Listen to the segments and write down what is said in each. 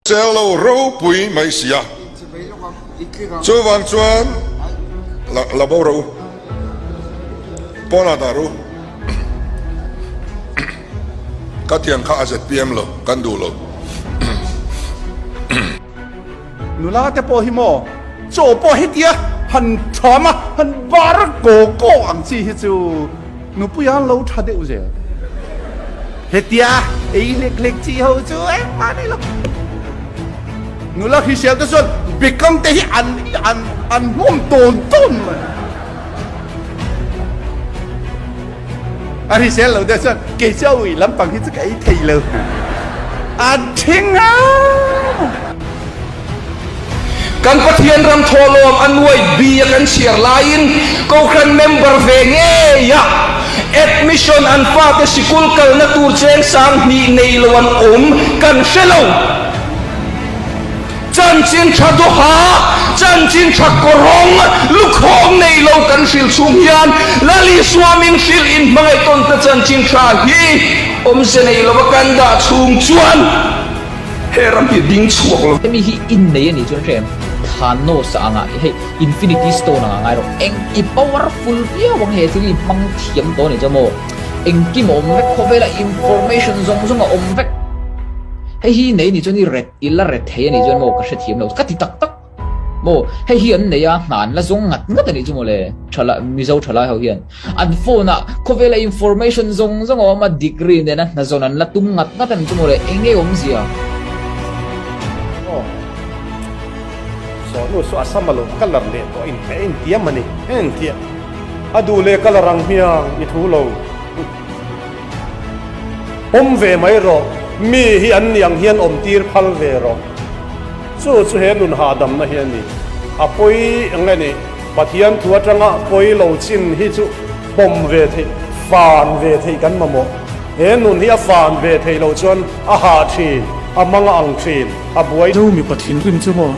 Sel lo ropui mai si a, chuvang chuan la bo rawh u, pawnah dah rawh u, ka tiang kha a zpm lo, kan duh lo. Nula te pawh hi maw chaw pawh hetia han tham a, han bar kaw kaw ang chi hi chu Nupui an lo tha deuh zel. Hetia ei hlek hlek chi ho chu engmah nei lo. Nula hrisel te chuan bekang te hi an an an hmawm tawn tawn mai. A hrisel lo te chuan kei chu a ui lampang hi chu ka ei thei lo. An thing a. Kan Pathian ram thawhlawm a nuai bi a kan chhiar laiin Kohhran member ve ngeia admission an fate sikul kalna tur cheng 2000 nei lo an awm kan hre lo. Chanchin tha duha, chanchin tha kawrawng lukhawm nei lo kan hrilh chhung hian Lal Isua min hrilh in hmangaih tawn ta chanchin tha hi awmze nei lova kan dah chhung chuan He ram hi ding chhuak lo. Hemi hi innei a nih chuan hrem Thanos a anga hei Infinity Stone anga ngai rawh. Eng i powerful viau ang he thil i hmang thiam tawh a nih chuan maw engkim a awm vek khawvela information zawng zawng a awm vek. Hei hi nei a nih chuan i ret i la ret thei a nih chuan maw ka hrethiam lo ka ti tak tak. Maw, hei hi an nei a, hna an la zawng ngat ngat a nih chu mawle, thala, Mizo thalai ho hian. An phone ah khawvela information zawng zawng a awm a, degree nena hna zawn an la tum ngat ngat a nih chu mawle, eng nge awmzia? Aw, sawhnu chu a sam a lo colour leh tawh in hmeh in tiam a ni, engtia a duh leh colour ang hmiang i thu lo. Awm ve mai rawh, mi hi an ni ang hian awm tir phal ve rawh. Chu chu he nun hahdamna hi a ni. A pawi ang nge ni, Pathian thu atanga pawi lo chin hi chu pawm ve theih, fan ve theih kan mamawh. He nun hi a fan ve theih loh chuan a hah thin, a mang a ang thin, a buai. Zo mipa thinrim chu maw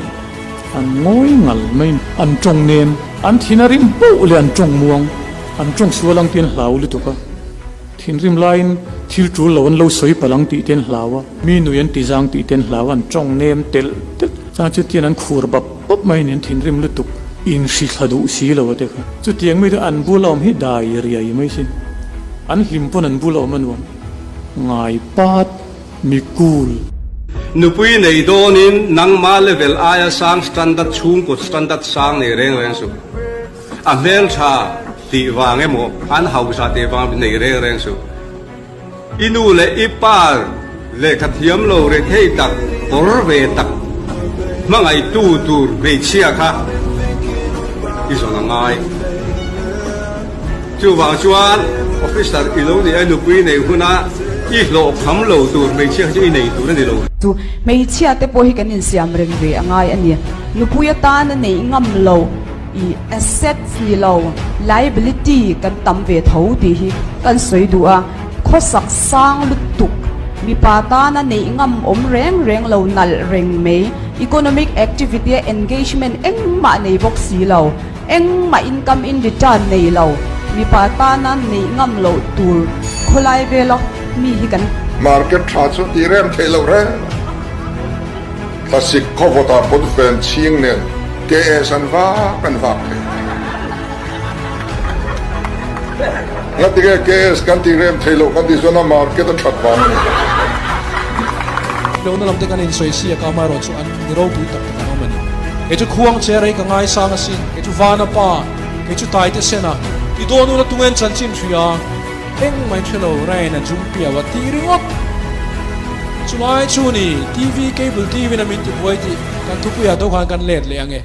an ngawi ngal mai, an tawng nen, an thin a rim poh leh an tawng muang, an tawng sual ang tih an hlau lutuk a. Thinrim laiin thil tul lo an lo sawi palh ang tih te an hlau a, mi nui an ti zang tih te an hlau a, an tawng nem telh telh. Chang chu tian an khur bap bap mai ni, an thinrim lutuk inhrithla duh si lo a te kha. Chutiang mi chu an bula awm hi dai riai mai sin. An hlim pawn an bula awm a nuam. Ngai pat mi cool. Nupui nei dawnin nangma level aia sang standard chhungkaw standard sang nei reng reng suh. A hmeltha tih vang emaw an hausa tih vang nei reng reng suh. I nu leh i pa lehkha thiam lo rethei tak kawr ve tak hmangaihtu tur hmeichhia kha i zawn a ngai. Chuvang chuan officer i lo nih a nupui nei huna i hlawh kham lo tur hmeichhia kha chu i nei tur a ni lo. Chu hmeichhia te pawh hi kan insiam reng ve a ngai a ni. Nupui atan a neih ngam lo. I assets ni lo, liability kan tam ve tho tih hi kan sawi duh a, khawsak sang lutuk, mipa tana neih ngam awm reng reng lo nalh reng mai, economic activity a engagement engmah nei bawk si lo, engmah income in return nei lo, mipa tana neih ngam loh tur khawlai vela mi hi kan. Market tha chu tih rem theih loh reng. Thlasik khawvawtah pawnfen chhing nen KS an vak an vak thei. Ngatinge KS kan tih rem thei loh kan tih chuan a market a that vang a ni. Hlauhna lam te kan insawi siak a, amaherawh chu an ni ropui tak tak an awm a ni. Kei chu khuang che rei ka ngaisang asin, kei chu Vana pa, kei chu Taite Sena, ti dawn ula tungen chanchin hria. Engmah in hre lo, Ryan a jum piau a ti ringawt. Chulai chu ni, TV, cable TV in a min tibuai tih kan thupuiah tho khan kan let leh ang e.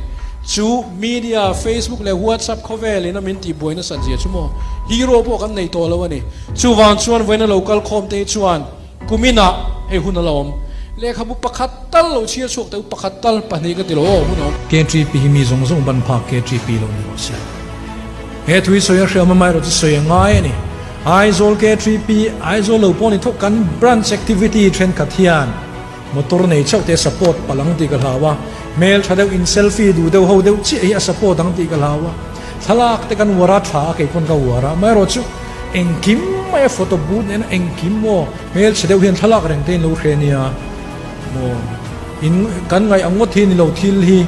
Chu media, Facebook leh WhatsApp khawvel in a min tihbuai nasat zia chu maw, hero pawh kan nei tawh lo a ni. Chuvang chuan vawiin a lo kal khawm te hi chuan kuminah hei hun a la awm. Lehkhabu pakhat tal lo chhiar chhuak teh u, pakhat tal, pahnih ka ti lo aw, hun a awm. KTP hi mi zawng zawng ban phak KTP lo ni rawh se. He thui sawi a hriam amaherawh chu sawi a ngai a ni. Aizawl KTP, Aizawl lo pawh ni thawk kan branch activity thenkhat hian motor nei chauh te support palh ang tih ka hlau a, hmel tha deuh in selfie duh deuh ho deuh chiah hi a support ang tih ka hlau a, thlalak te kan uar a, tha a kei pawn ka uar a, amaherawh chu engkim mai a photo booth nena engkim maw hmelchhe deuh hian thlalak reng te in lo hre nia maw. In kan ngaih ang ngawt hi ni lo thil hi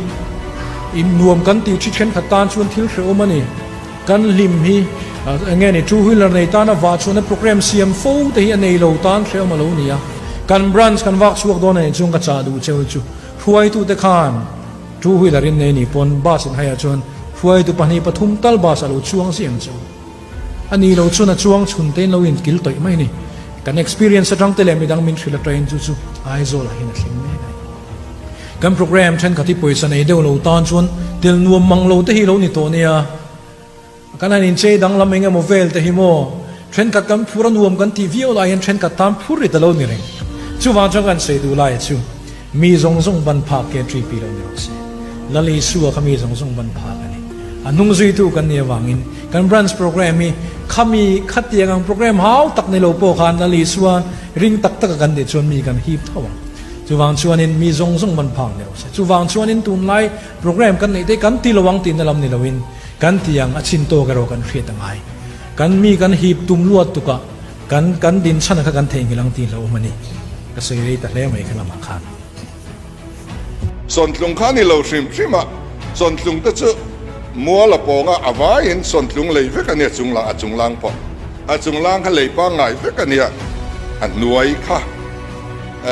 in nuam kan tih thi thenkhat tan chuan thil hrehawm a ni. Kan hlim hi eng nge ni two wheeler nei tana vah chhuahna program siam fo te hi a nei lo tan hrehawm a lo ni a. Kan branch kan vak chhuak dawn a nih chuan ka chah duh cheu chu hruaitute khan two wheeler in nei nih pawn bus in haiah chuan hruaitu pahnih pathum tal bus a lo chuang ziang cheu. A ni lo chuan a chuang chhun te in lo inkil tawih mai a ni. Kan experience atang te leh midang min hrilh atangin chu chu Aizawl ah hian a thleng mek a ni. Kan program thenkhat hi pawisa nei deuh lo tan chuan tel nuam mang lo te hi lo ni tawh nia. Kan han inchei danglam eng emaw vel te hi maw thenkhat kan phur a nuam kan tih viau lai hian thenkhat tan phur rit a lo ni reng. Chuvang chuan kan sawi duh lai chu Mi zawng zawng ban phak KTP lo ni rawh se. Lal Isua kha mi zawng zawng ban phak a ni. A hnung zuitu kan nih avangin kan branch program hi khami khatiang ang program hau tak ni lo pawh khan Lal Isua ring tak taka kan tih chuan mi kan hip tho ang. Chuvang chuanin mi zawng zawng ban phak ni rawh se. Chuvang chuanin tunlai program kan neih te kan ti lo ang tihna lam ni loin kan ti ang a chin tawk erawh kan hriat a ngai. Kan mi kan hip tum luat tukah Kan kan din chhan kha kan theihnghilh ang tih hlauhawm a ni. Ka sawi rei ta hle mai kha lamah khan. Sawntlung kha ni lo hrim hrim a, sawntlung te chu mual a pawng a, a vaiin sawntlung lei vek a nia chunglang a chunglang pawh a chunglang kha lei pangngai vek a nia, a hnuai kha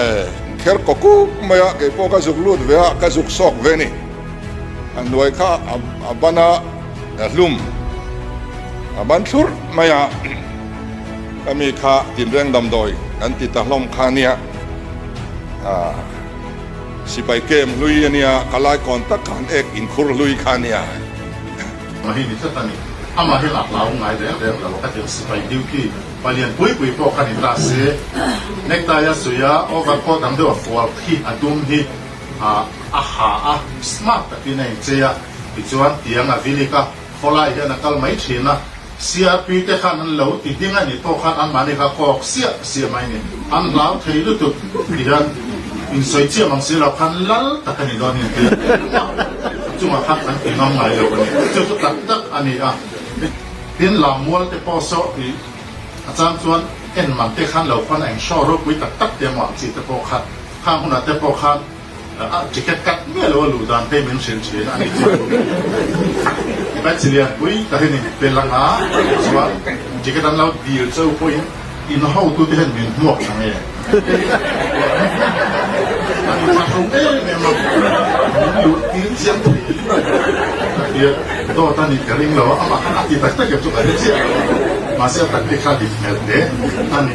eh kher kaw kuk mai a, kei pawh ka zuk lut ve a, ka zuk sawk ve a ni, a hnuai kha a ban a hlum a ban thlurh mai a. Ka mi kha tinreng damdawi kan ti ta hlawm kha nia, sipai kem hlui a nia, ka lai kawn tak khan ek inkhur hlui kha nia. Amah hi ni tlat a ni. Amah hi lak hlau ngai reng reng lo ka ti. Sipai duty palian pui pui pawh kha ni ta se, necktie a suih a, overcoat ang deuh a fual khi a dum hi a ha a, smart takin a inchei a, tichuan tiang a vilik a, khawlai hian a kal mai thin a. CRP te khan an lo ti ding a nih pawh khan anmahni kha kawk siah siah mai ni. An hlau thei lutuk ti hian insawi chiah mang si lo khan lal tak a ni dawn hi an ti a. A chungah khan an ti ngam ngai lo a ni. Chu chu tak tak a ni a. Tin lammual te pawh saw ih a chang chuan en man te khan lo khawn a eng show ropui tak tak te emaw ang chi te pawh khan khang hunah te pawh khan A ticket cut miah lo a luh dan te min hrilh thin a ni chu. Batch lian pui ka hian in pe lang a, chuan ticket an lo dil cheu pawhin in hotu te hian min hmuak tha nge. An in thlahrung em em a, min luh tir chiang thei ka tia dawt a nih ka ring lo a, amah khan a ti tak tak em chu ka hre chiah lo a, mahse a tak te kha dik hmel hle a ni.